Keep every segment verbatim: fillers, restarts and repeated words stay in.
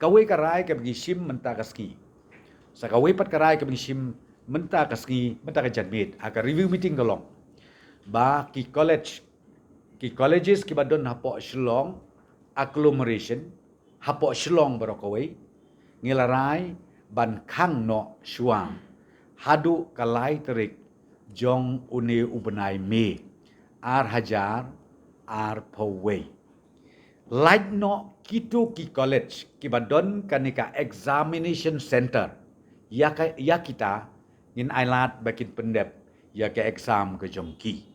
Kawei ka rai kaba ngi shim mynta ka sngi. Sa kawei pat ka rai kaba ngi shim mynta ka sngi, mynta ka janmiet, ha ka review meeting ka long ba ki college, ki colleges kiba don hapoh Shillong agglomeration, hapoh Shillong baroh kawei, ngi la rai ban khang noh shuwa haduh ka lai tarik jong une u bnai May, ar hajar arphew wei. Lait noh kito ki college kiba don kane ka examination center, ïa ka, ïa kita ngin ailad ba kin pyndep ïa ka exam ka jong ki.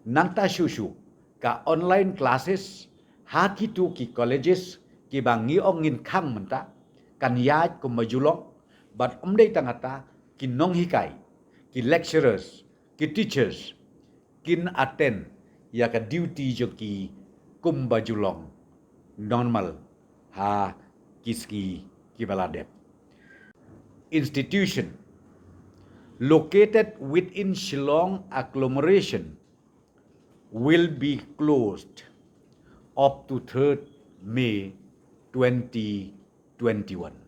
Nangta shuh shuh ka online classes ha kito ki colleges kiba ngi ong ngin khang mynta kan ïaid kumba ju long, bad ym dei tang kata, ki nonghikai, ki lecturers, ki teachers kin attend ïa ka duty jong ki kumba ju long normal ha ki sngi kiba la dep. Institution located within Shillong agglomeration will be closed up to third May twenty twenty-one,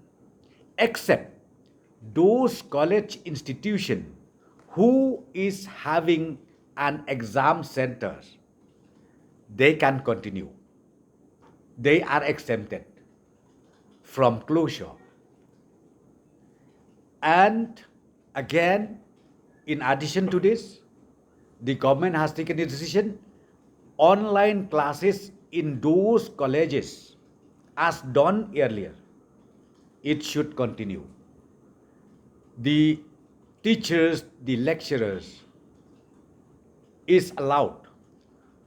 except those college institution who is having an exam centers, they can continue. They are exempted from closure. And again, in addition to this, the government has taken a decision, online classes in those colleges, as done earlier, it should continue. The teachers, the lecturers is allowed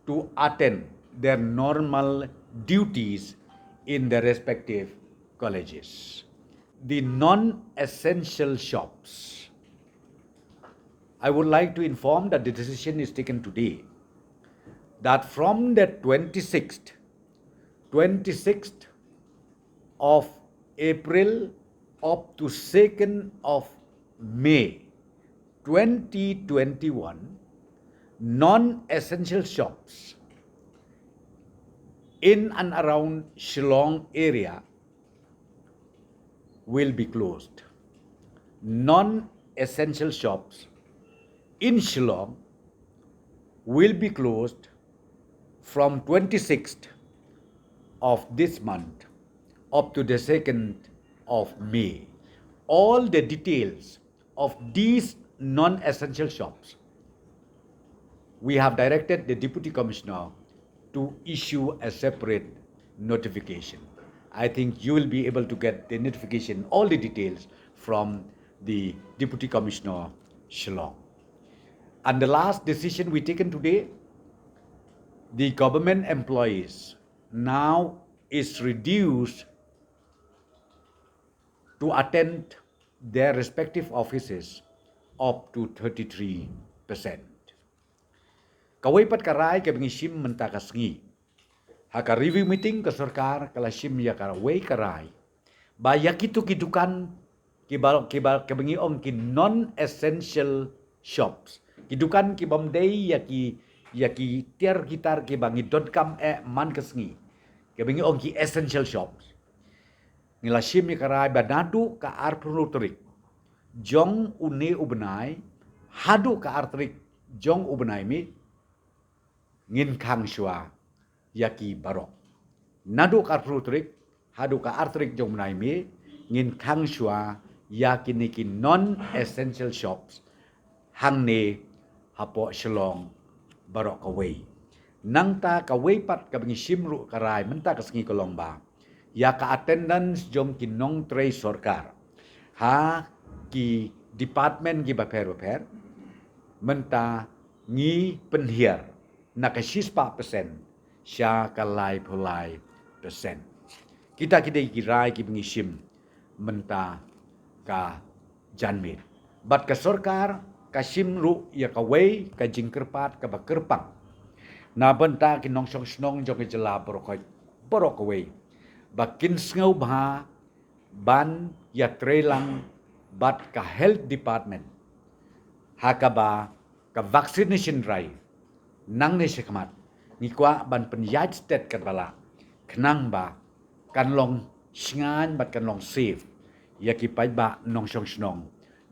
to attend their normal duties in their respective colleges. The non-essential shops. I would like to inform that the decision is taken today that from the twenty-sixth, twenty-sixth of April up to second of May twenty twenty-one, non-essential shops in and around Shillong area will be closed. Non-essential shops in Shillong will be closed from twenty-sixth of this month up to the second of May. All the details of these non-essential shops, we have directed the Deputy Commissioner to issue a separate notification. I think you will be able to get the notification, all the details from the Deputy Commissioner, Shillong. And the last decision we taken today, the government employees now is reduced to attend their respective offices up to thirty-three percent. Kawei pat ka rai kaba ngi shim mynta ka sngi. Ha ka review meeting ka sorkar ka la shim ïa kawei ka rai ba ïa kito ki dukan kiba, kiba, kiba ngi ong ki non-essential shops, ki dukan kibym dei ïa ki, ïa ki tiar ki tar kiba ngi donkam eh man ka sngi, kiba ngi ong ki essential shops. Ngi la shim ïa ka rai ba naduh ka arphew hynriew tarik jong une u bnai haduh ka ar tarik jong u bnai May, ngin khang shuwa ïa ki baroh. Naduh ka arphew hynriew tarik haduh ka ar tarik jong u bnai May, ngin khang shuwa ïa kine ki non-essential shops hangne hapoh Shillong baroh kawei. Nangta kawei pat kaba ngi shim ruh ka rai mynta ka sngi ka long ba ïa ka attendance jong ki nongtrei sorkar ha ki department kiba pher bapher, mynta ngi pynhiar na ka shispah percent sha ka laiphew lai percent. Kita ki dei ki rai kiba ngi shim mynta ka janmiet. Bad ka sorkar ka shim ruh ïa kawei ka jingkyrpad kaba kyrpang na bynta ki nongshong shnong jong ka jylla baroh ka, baroh kawei ba kin sngewbha ban ïatreilang bad ka health department ha kaba ka vaccination drive nangne shakhmat ngi kwah ban pynïaid stet katba lah khnang ba kan long shngaiñ bad kan long safe ïa ki paidbah nongshong shnong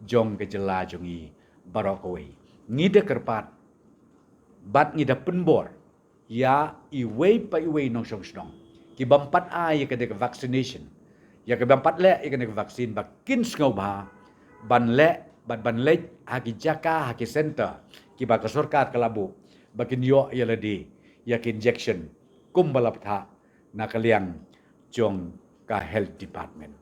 jong ka jylla jong ngi baroh kawei. Ngi da kyrpad bad ngi da pynbor ïa iwei pa iwei nongshong shnong ki bym pat ai ïa kane ka vaccination, ïa ki bym pat leh ïa kane ka vaccine, ba kin sngewbha ban leh bad ban leit ha ki jaka, ha ki center kiba ka sorkar ka la buh, ba kin ïoh ïa lade ïa ki injection kumba la bthah na ka liang jong ka health department.